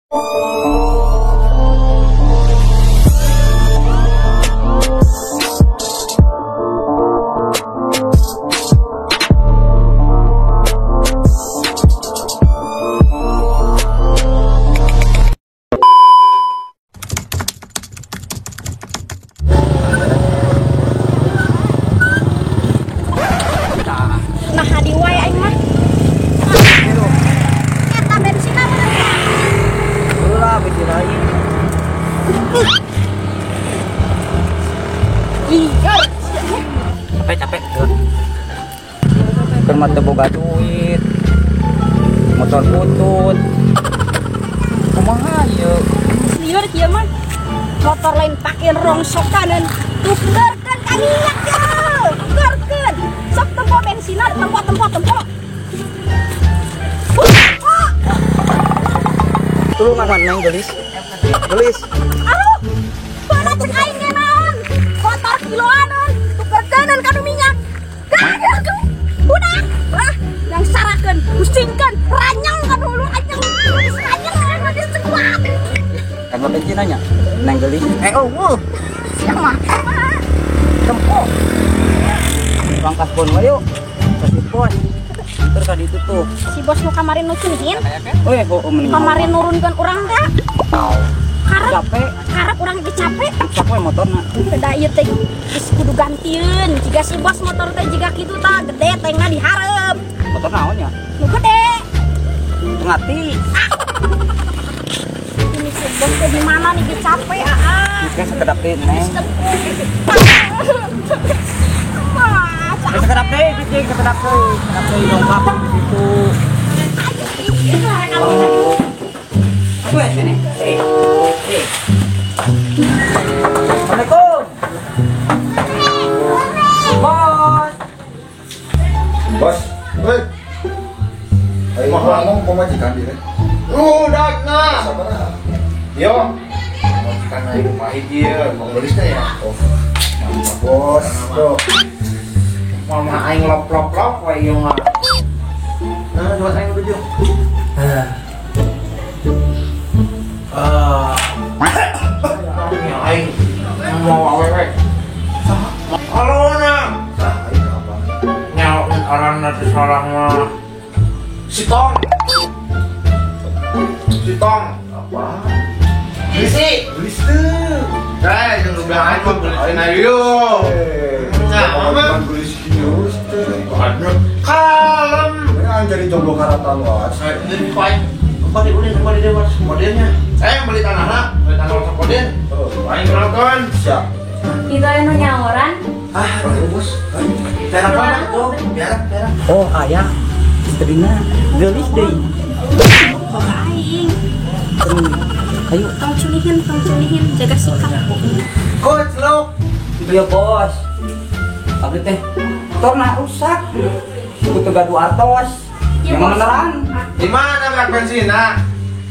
Nah, di wae aing mah. Eta bensinna bener. Heula bensin aing. Liar. Capek-capek. Keur mah teu boga duit. Motor butut. Kumaha ieu? Liar kieu mah. Motor lain pake rongsokaneun. Tukerkeun ka minyak ye. Tukerkeun. Sok tempo bensinna, tempo tempo tempo. Tulungan neng gelis. Gelis. Aduh. Bala cek aing ge naon? Motor kiloaneun, tukerkeuneun ka nu minyak. Udah, ah, yang sarakeun, pusingkeun, ranyang ka dulu anyang. Ranyang geus kuat. Kan bensin nanya, neng gelis. Oh, Sia mah. Tempo. Pangkas bon wae yuk. Kasih bos. Terus tadi itu tuh. Si bos nu kamarin nu cunihin. Oh, mending. Kamarin nurunkeun urang teh. Karep capek. Karep urang ge capek. Capek motorna. Beda ieu teh geus kudu gantieun. Jiga si bos motor teh jiga kitu tah, gede tengna dihareup. Motor naon nya? Nu gede. Ngati. Ah. Ini si bos teh di mana nih ge capek aa. Geus sekedap deui neng. Sekedap deui, cicing, sekedap deui. Sekedap deui dongkap di situ. Aku ya sini. Assalamualaikum. Bos. Bos. Hei. Ayo mah ngomong pamajikan dia. Udah nah. Sabaraha? Yo. Pamajikan aing kumaha ieu, mau gelisna ya. Oh. Mantap, bos. Tuh. Mama aing lop lop lop wae ieu mah. Nah, coba aing duduk. Aing mau awewe. Halo na. Aing apa? Nyawa orang nanti salah mah. Si Tong. Si Tong. Apa? Gelis. Gelis tuh. Eh, jangan bilang aing mah gelisin ayo. Nah, mama gelis kieu teh. Kalem. Ini jadi jomblo karatan wae. Jadi paling apa di udah apa di dewa modelnya. Beli tanah nak, beli tanah sama model. Aing kenalkan. Siap. Itu anu nyaoran. Ah, bos. Perak apa tuh? Perak, perak. Oh, ayah. Istrina gelis deui. Aing. Ayo, tong cunihin, jaga sikap. Coach lo. Iya, bos. Abdi teh torna rusak. Kudu gaduh artos. Ya, yang beneran. Di mana mak bensin, ah?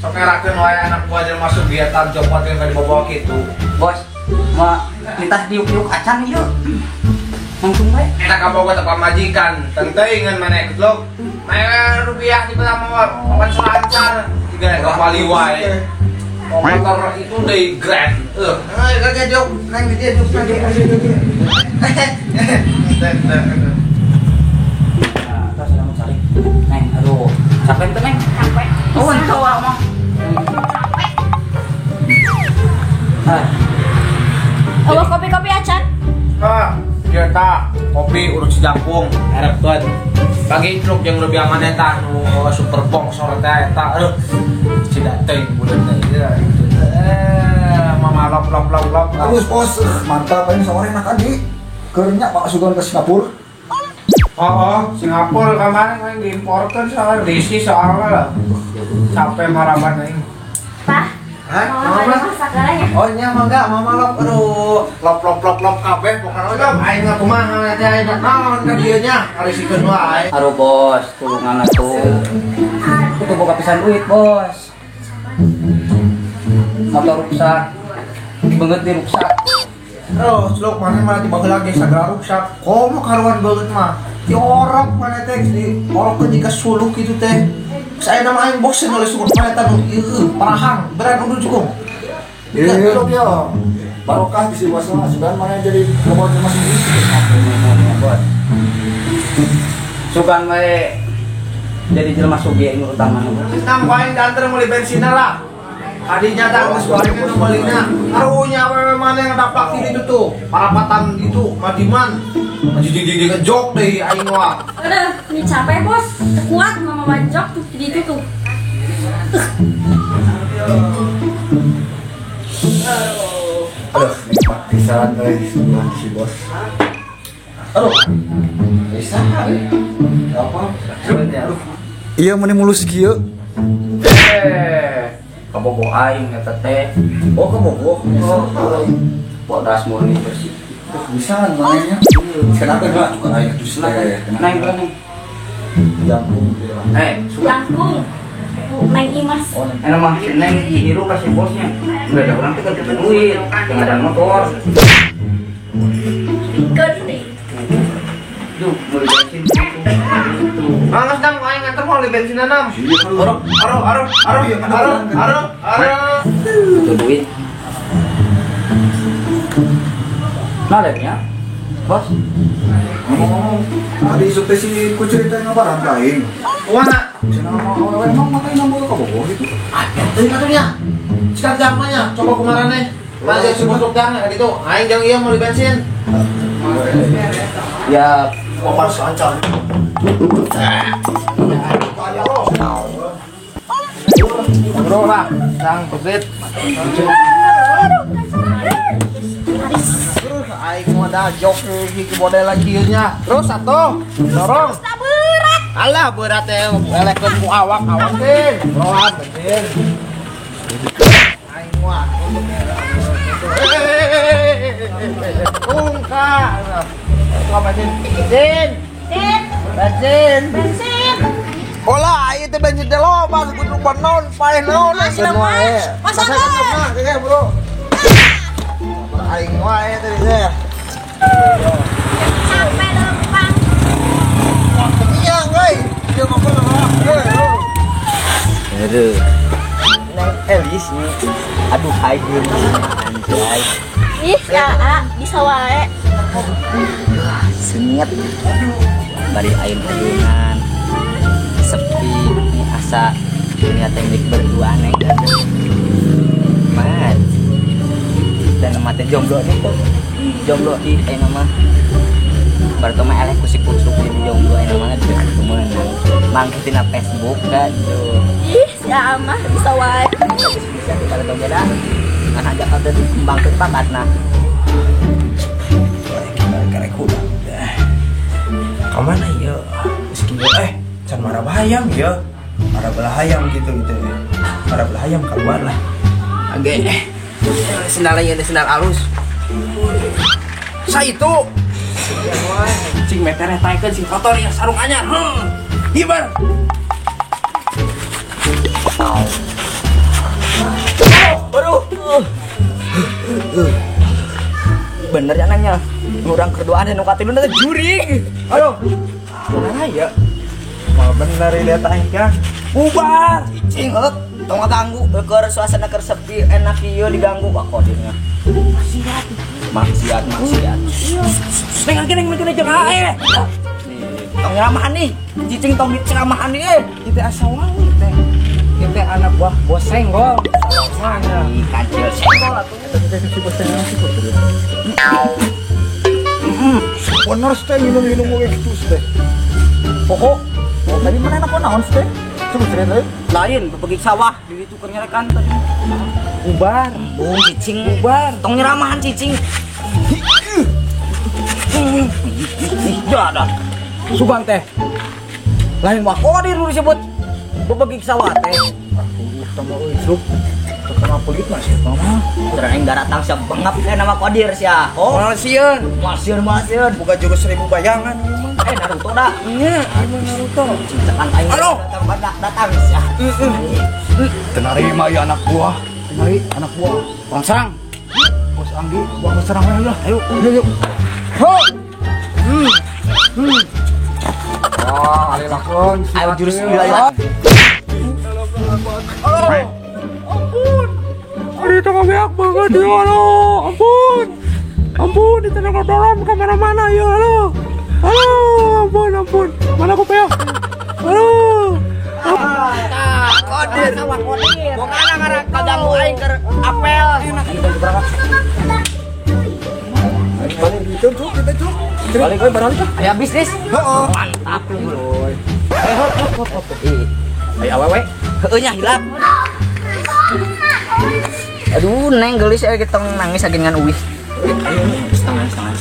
Sok ngerakeun wae anak gua aja masuk giatan copot yang tadi bawa kitu. Bos, ma lintas diuk-diuk acan ieu. Langsung bae. Eta kabogo teh pamajikan, tenteuingan maneh lo. Maya rupiah di pertama papan selancar, tiga kembali wae. Motor itu dari grand. Kagak jauh, nang di dia jauh nang. Nah, terus sedang cari. Neng, aduh, capek tuh neng. Capek. Oh, entah mah. Capek. Ah. Oh, kopi-kopi acan. Ah, dia tak kopi urut si jangkung, harapkeun. Bagi truk yang lebih aman eta nu super bongsor teh eta. Aduh. Tidak teuing bulan teh. Mama lop lop lop lop. Terus bos, mantap ini sore enak adi. Kernya Pak Sugon ke Singapura. Oh, Singapura kemarin aing diimporkeun soalnya risi soalnya lah. Capek maraban aing. Pak. Hah? Mama masak galanya. Oh nya mangga mama lop aduh. Lop lop lop lop kabeh pokona lop aing mah kumaha teh aing naon ka dieu nya ngarisikeun wae. Aduh bos, tulungan atuh. Kudu boga pisan duit, bos. Motor rusak. Beungeut diruksak. Oh, celuk mana malah tiba lagi sagala rusak. Komo karuan banget mah. Diorok mana teh, diorok ke jika suluk gitu teh. Saya nama aing bosen oleh sukur paneta nu ieu parahang berat udah cukup. Iya, iya. Barokah di si bos mah sugan mana jadi loba jelema sugih. Bos. Sugan we jadi jelema sugih nu utama nu. Sistem aing diantar meuli bensinna lah. Tadinya tak geus balik nu meulina. Karunya awewe mana yang daplak di ditu tuh. Parapatan gitu, madiman. Jijing-jijing ngejok deui aing mah. Aduh, ini capek bos. Kuat mama majok tuh di itu tuh. Aduh, nikmat pisan euy sugan si bos. Aduh. Bisa euy. Apa? Aduh. Iya meni mulus kieu. Kabogoh aing eta teh. Oh, kabogoh. Oh, bodas murni bersih. Bisa manehnya. Kenapa enggak juga aing tuh teh. Neng neng. Jangkung. Jangkung. Neng Imas. Oh, enak mah si Neng hirup kasih bosnya. Enggak ada orang teh kerja duit, enggak ada motor. Pikeun deh. Duh, meuli bensin gitu. Manggas dang aing nganter mau beli bensin nam. Aro aro aro aro aro aro aro. Butuh duit. Nah, lemnya. Bos. Ngomong-ngomong, tadi isuk teh si ku cerita ngabaran ka aing. Kumaha? Cenah mah awewe emang make nambah kabogoh gitu. Ah, teuing atuh nya. Sikat jamanya, coba kumarane. Mana si bosok dang ka ditu. Aing jeung ieu meuli bensin. Ya, papan selancar. Bro lah, sang pesit. Aing mau ada jok iki model lagi nya. Terus satu, dorong. Berat. Alah berat teh, elekeun ku awak awak teh. Rohan bensin. Aing mah. Tungka. Bensin. Bensin. Bensin. Bensin. Olah, ieu teh bensin teh loba kudu lupa naon, paeh naon semua eh. Pasang teh, bro. Aing wae teh teh. Sampai lempang. Iya, euy. Ieu ngobrol sama. Aduh. Neng Elis nih. Aduh, aing anjay. Ih, ya, bisa wae. Sengit. Bari aing ayunan. Sepi nih asa dunia teknik berdua neng. Mat. Dan mate jomblo nih tuh. Jomblo di nama. Baru mah eleh kusik kusuk di jomblo nama teu meunang. Mangke tina Facebook da tuh. Ih, ya mah bisa wae. Bisa kita tong beda. Kan aja kada dikembangkeun pangkatna. Karek hudang. Ka mana ieu? Geus kieu can marabahayang ieu. Marabahayang gitu gitu. Marabahayang keluar lah. Age sendal ieu sendal alus. Sa itu. Cing metereh taekeun sing kotor ieu sarung anyar. Hibar. Aduh. Bener ya nanya. Urang kerduaan nu katilu teh juring. Aduh. Mana ya? Mal bener lihat aing kan. Bubar. Cicing heuk, tong ganggu keur suasana keur sepi enak ieu diganggu wakodirnya. Maksiat. Maksiat, maksiat. Neng neng neng jeung ae. Tong nyeramahan nih. Cicing tong diceramahan nih eh. Kita asa wangi teh. Kita anak buah bos senggol. Mana? Kancil senggol atuh. Eta teh si bos senggol sih kudu. Bener teh minum-minum we kitu teh. Pokok tadi mana enak naon teh? Coba cerita euy. Lain bebegi sawah di ditu keur nyarekan tadi. Bubar. Bung cicing bubar. Tong nyeramahan cicing. Ya dah. Sugan teh. Lain mah kodir nu disebut bebegi sawah teh. Aduh, tambah euy sup. Terkena pelit mah sih mah. Terus aing daratang sia bengap teh nama kodir sia. Oh, moal sieun. Moal sieun, moal sieun. Boga jurus 1000 bayangan ieu mah. Naruto dah. Nya, ieu mah Naruto. Cincakan aing datang datang sia. Teu narima ieu anak buah. Tenari anak buah. Bang serang. Bos Anggi, buah serang we lah. Ayo, yuk yuk. Ho. Wah, alih lakon. Ayo jurus wilayah. Aduh. Ampun. Aduh, itu banyak banget ya, aduh. Ampun. Ampun, di tengah dorong ke mana-mana ya, aduh. Aduh, ampun, ampun. Mana aku peok? Aduh. Kodir. Bukan karena kaganggu aing keur apel. Balik itu cuk, kita cuk. Balik we baralik ah. Aya bisnis. Heeh. Mantap lu. Eh, hop hop hop. Ayo awewe. Heueuh nya hilap. Aduh, neng geulis euy tong nangis lagi ngan uwih. Setengah setengah.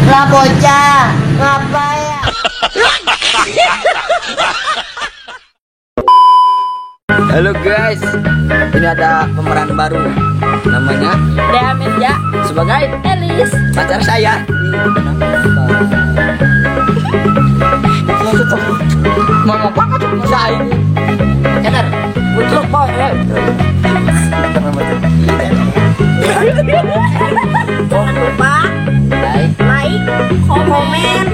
Lah bocah, ngapain? Halo guys, ini ada pemeran baru, namanya Dea Mirja sebagai Elis. Pacar saya. Mama banget bisa ini. Cadar, putruk boy. Jangan lupa Like, like, komen,